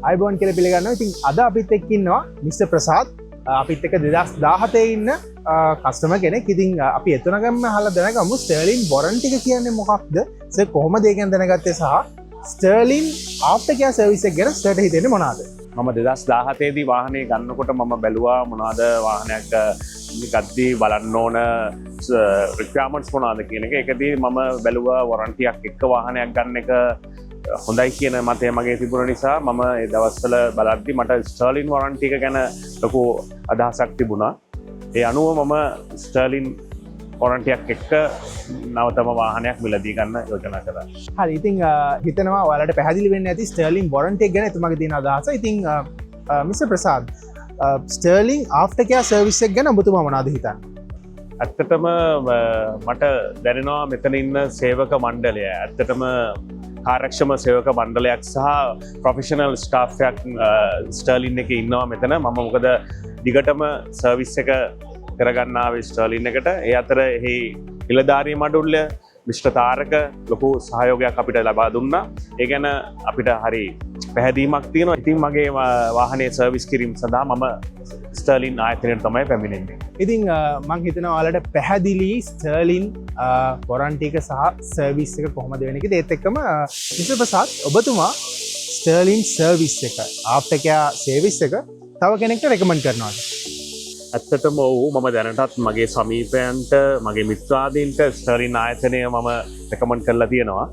ආයුබෝවන් කියලා පිළිගන්නවා. ඉතින් අද අපිත් එක්ක ඉන්නවා මිස්ටර් ප්‍රසාද්. අපිත් එක්ක 2017 ඉන්න කස්ටමර් කෙනෙක්. ඉතින් අපි එතුණගම අහලා දැනගමු ස්ටර්ලින් වොරන්ටි එක කියන්නේ මොකක්ද? සර් කොහොමද ඒ ගැන දැනගත්තේ සහ ස්ටර්ලින් ආෆ්ටර් කෙයාර් සර්විස් එක ගැන සර්ට හිතෙන්නේ මොනවද? මම 2017දී වාහනේ ගන්නකොට මම බැලුවා මොනවද වාහනයක් ගද්දී බලන්න ඕන රික්වයර්මන්ට්ස් මොනවද කියන එක. ඒකදී මම බැලුවා වොරන්ටියක් එක්ක වාහනයක් ගන්න එක හොඳයි කියන මතය මගේ තිබුණ නිසා මම ඒ දවස්වල බලද්දි මට ස්ටර්ලින් වොරන්ටි එක ගැන ලොකු අදහසක් තිබුණා. ඒ අනුව මම ස්ටර්ලින් වොරන්ටියක් එක්ක නවතම වාහනයක් මිලදී ගන්න යෝජනා කරා. හරි, ඉතින් හිතනවා ඔයාලට පැහැදිලි වෙන්න ඇති ස්ටර්ලින් වොරන්ටි එක ගැන එතුමාගේ තියෙන අදහස. ඉතින් mister Prasad, Stirling after care service එක ගැන ඔබතුමා මොනවද හිතන්නේ? ඇත්තටම මට දැනෙනවා මෙතන ඉන්න සේවක මණ්ඩලය ඇත්තටම කාර්යක්ෂම සේවක මණ්ඩලයක් සහ ප්‍රොෆෙෂනල් ස්ටාෆ් එකක් ස්ටර්ලින් එකේ ඉන්නවා මෙතන. මම මොකද දිගටම සර්විස් එක කරගන්න ආවේ ස්ටර්ලින් එකට. ඒ අතර එහි නිලධාරී මඩුල්ල මිස්ටර් තාරක ලොකු සහයෝගයක් අපිට ලබා දුන්නා. ඒ ගැන අපිට හරි පැහැදීමක් තියෙනවා. ඉතින් මගේ වාහනේ සර්විස් කිරීම සඳහා මම ස්ටර්ලින් ආයතනයට තමයි පැමිණෙන්නේ. ඉතින් මං හිතනවා ඔයාලට පැහැදිලි ස්ටර්ලින් වොරන්ටි එක සහ සර්විස් එක කොහොමද වෙන්නේ කියලා. ඒත් එක්කම මිස්ටර් ප්‍රසාද්, ඔබතුමා ස්ටර්ලින් සර්විස් එක, ආෆ්ටර් කෙයාර් සර්විස් එක තව කෙනෙක්ට රෙකමන්ඩ් කරනවද? ඇත්තටම ඔව්, මම දැනටත් මගේ සමීපයන්ට, මගේ මිත්‍රාදීන්ට ස්ටර්ලින් ආයතනය මම රෙකමන්ඩ් කරලා තියෙනවා.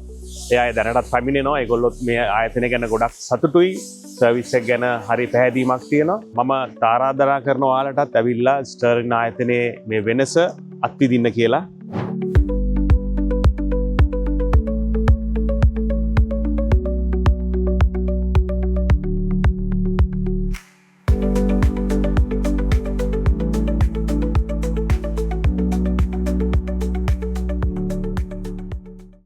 ඒ අය දැනටත් පැමිණෙනවා. ඒගොල්ලොත් මේ ආයතනය ගැන ගොඩක් සතුටුයි. සර්විස් එක ගැන හරි පැහැදීමක් තියෙනවා. මම ආරාධනා කරන ඔයාලටත් ඇවිල්ලා ස්ටර්ලින් ආයතනයේ මේ වෙනස අත්විඳින්න කියලා.